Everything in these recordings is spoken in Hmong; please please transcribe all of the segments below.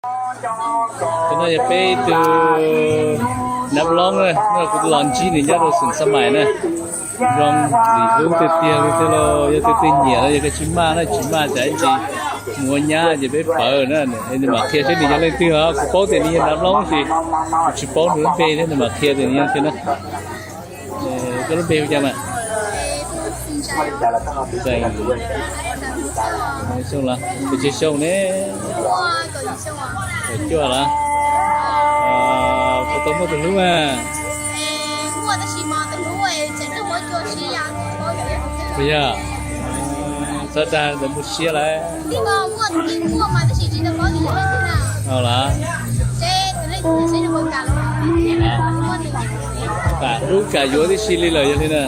Tus no yog peb ib tug nav loob na, no kuv los ntsib nws nyob rau xeem Xa Maim na. Zoo lim lub tiag tiag li thiab los yog tus twg nyiam los yog koj tsis maj na, tsis maj tsam ib ntsis mus ua nyab ces peb pawv na. Nws mam qhia seb nws yog leej twg os, kuv paub tias nws yog nav loob tab sis kuv tsis paub nws lub npe thiab, nws mam qhia tias nws yog leej twg na. Koj lub npe hu cas mas? Xyoo los? Kaum tsib xyoo ne? Kaum cuaj los? Puas tau muaj tus hlub mas? Puas yog? Txhob dag ntawd mus siab lawm. Los? Kam hlub kam yuav tib si li lawm yog li na.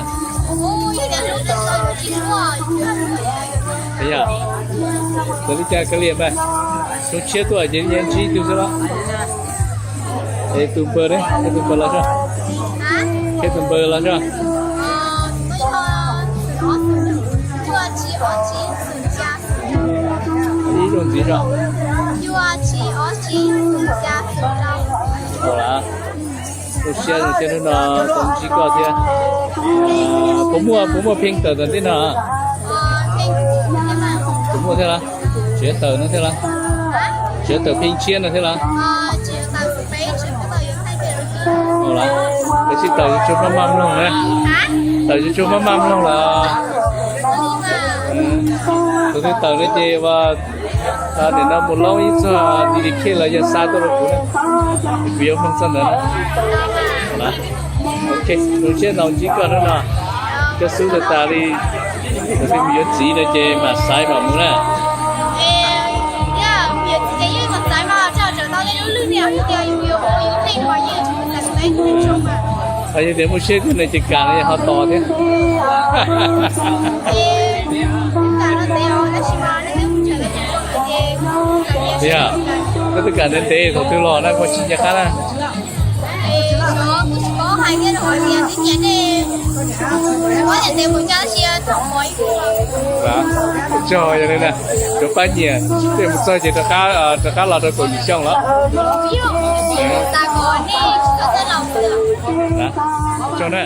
Puas yog? Ua li cas koj liam mas, xyoo tshiab tuaj ces yeej ntsib ib tug xwb los? Es tus npawg ne, qhia tus npawg los soj. Qhia tus npawg los soj. Ib zaug ntxiv soj. Zoo siab zoo siab hnub no tau ntsib koj thiab. Puas muaj, puas muaj pheej tawm tom ntej no? Puas muaj thiab los? Tseem tawm no thiab los? Tseem tawm pheej tshiab no thiab los? Los, tab sis tawm yuav tsum maj maj mloog na. Tawm yuav tsum maj maj mloog los. Tus twg tawm no ces ua, nim no mus loob ib txog di di khej los yog xa tuaj rau kuv na, kuv yuav mloog txog ntawd na. Ok, zoo siab tau ntsib koj hnub no. Koj xub tas tas li, tus twg mus yuav txiv no ces mam xaiv mam mus na. Yog tias muaj siab tiag no ces kam no yog ho tos thiab. Yog, koj twb kam ntev ntev thaum twg los na, koj tsis nco qab na. Txog yog li na, cov pab nyiam, tej mus txog ces rov qab los rau kaum yim xyoo los. Txog na.